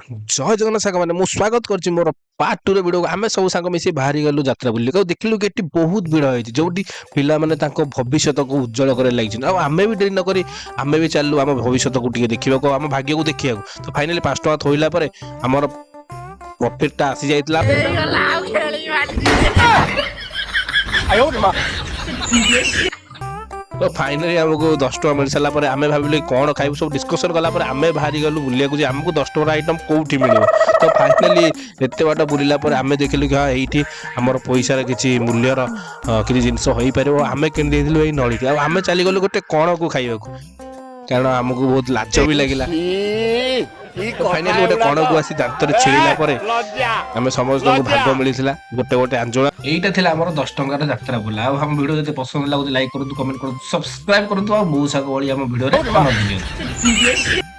ଜୟ ଜଗନ୍ନାଥ ସାଙ୍ଗମାନେ, ମୁଁ ସ୍ୱାଗତ କରୁଛି ମୋର ପାର୍ଟ ଟୁର ଭିଡ଼ିଓକୁ। ଆମେ ସବୁ ସାଙ୍ଗ ମିଶି ବାହାରି ଗଲୁ ଯାତ୍ରା ବୁଲିବାକୁ ଆଉ ଦେଖିଲୁ କି ଏଠି ବହୁତ ଭିଡ଼ ହେଇଛି, ଯୋଉଠି ପିଲାମାନେ ତାଙ୍କ ଭବିଷ୍ୟତକୁ ଉଜ୍ଜଳ କରିବାରେ ଲାଗିଛନ୍ତି। ଆଉ ଆମେ ବି ଡେରି ନକରି ଆମେ ବି ଚାଲିଲୁ ଆମ ଭବିଷ୍ୟତକୁ ଟିକେ ଦେଖିବାକୁ ଆଉ ଆମ ଭାଗ୍ୟକୁ ଦେଖିବାକୁ। ତ ଫାଇନାଲି 5 ଟଙ୍କା ଥୋଇଲା ପରେ ଆମର ପ୍ରଫିଟଟା ଆସିଯାଇଥିଲା। ହେଇଗଲା, ଆଉ ଖେଳିବାନି। ତ ଫାଇନାଲି ଆମକୁ 10 ଟଙ୍କା ମିଳି ସାରିଲା ପରେ ଆମେ ଭାବିଲୁ କି କ'ଣ ଖାଇବୁ। ସବୁ ଡିସ୍କସନ୍ କଲା ପରେ ଆମେ ବାହାରି ଗଲୁ ବୁଲିବାକୁ ଯେ ଆମକୁ 10 ଟଙ୍କାର ଆଇଟମ୍ କୋଉଠି ମିଳିବ। ତ ଫାଇନାଲି ଏତେ ବାଟ ବୁଲିଲା ପରେ ଆମେ ଦେଖିଲୁ କି ହଁ, ଏଇଠି ଆମର ପଇସାର କିଛି ମୂଲ୍ୟର କିଛି ଜିନିଷ ହେଇପାରିବ। ଆମେ କିଣି ଦେଇଥିଲୁ ଏଇ ନଳିଟି ଆଉ ଆମେ ଚାଲିଗଲୁ ଗୋଟେ କଣକୁ ଖାଇବାକୁ, କାରଣ ଆମକୁ ବହୁତ ଲାଜ ବି ଲାଗିଲା। ତ ଫାଇନାଲି ଗୋଟେ କଣକୁ ଆସି ଦାନ୍ତରେ ଛିଳିଲା ପରେ ଆମେ ସମସ୍ତଙ୍କୁ ଭାଗ ମିଳିଥିଲା ଗୋଟେ ଗୋଟେ ଆଞ୍ଜୁଳା। ଏଇଟା ଥିଲା ଆମର 10 ଟଙ୍କାର ଯାତ୍ରା ବୁଲା। ଆଉ ଆମ ଭିଡ଼ିଓ ଯଦି ପସନ୍ଦ ଲାଗୁଛି, ଲାଇକ୍ କରନ୍ତୁ, କମେଣ୍ଟ କରନ୍ତୁ, ସବସ୍କ୍ରାଇବ କରନ୍ତୁ ଆଉ ମୋ ସାଙ୍ଗ ଭଳି ଆମ ଭିଡ଼ିଓରେ ଆନନ୍ଦ ନିଅନ୍ତୁ।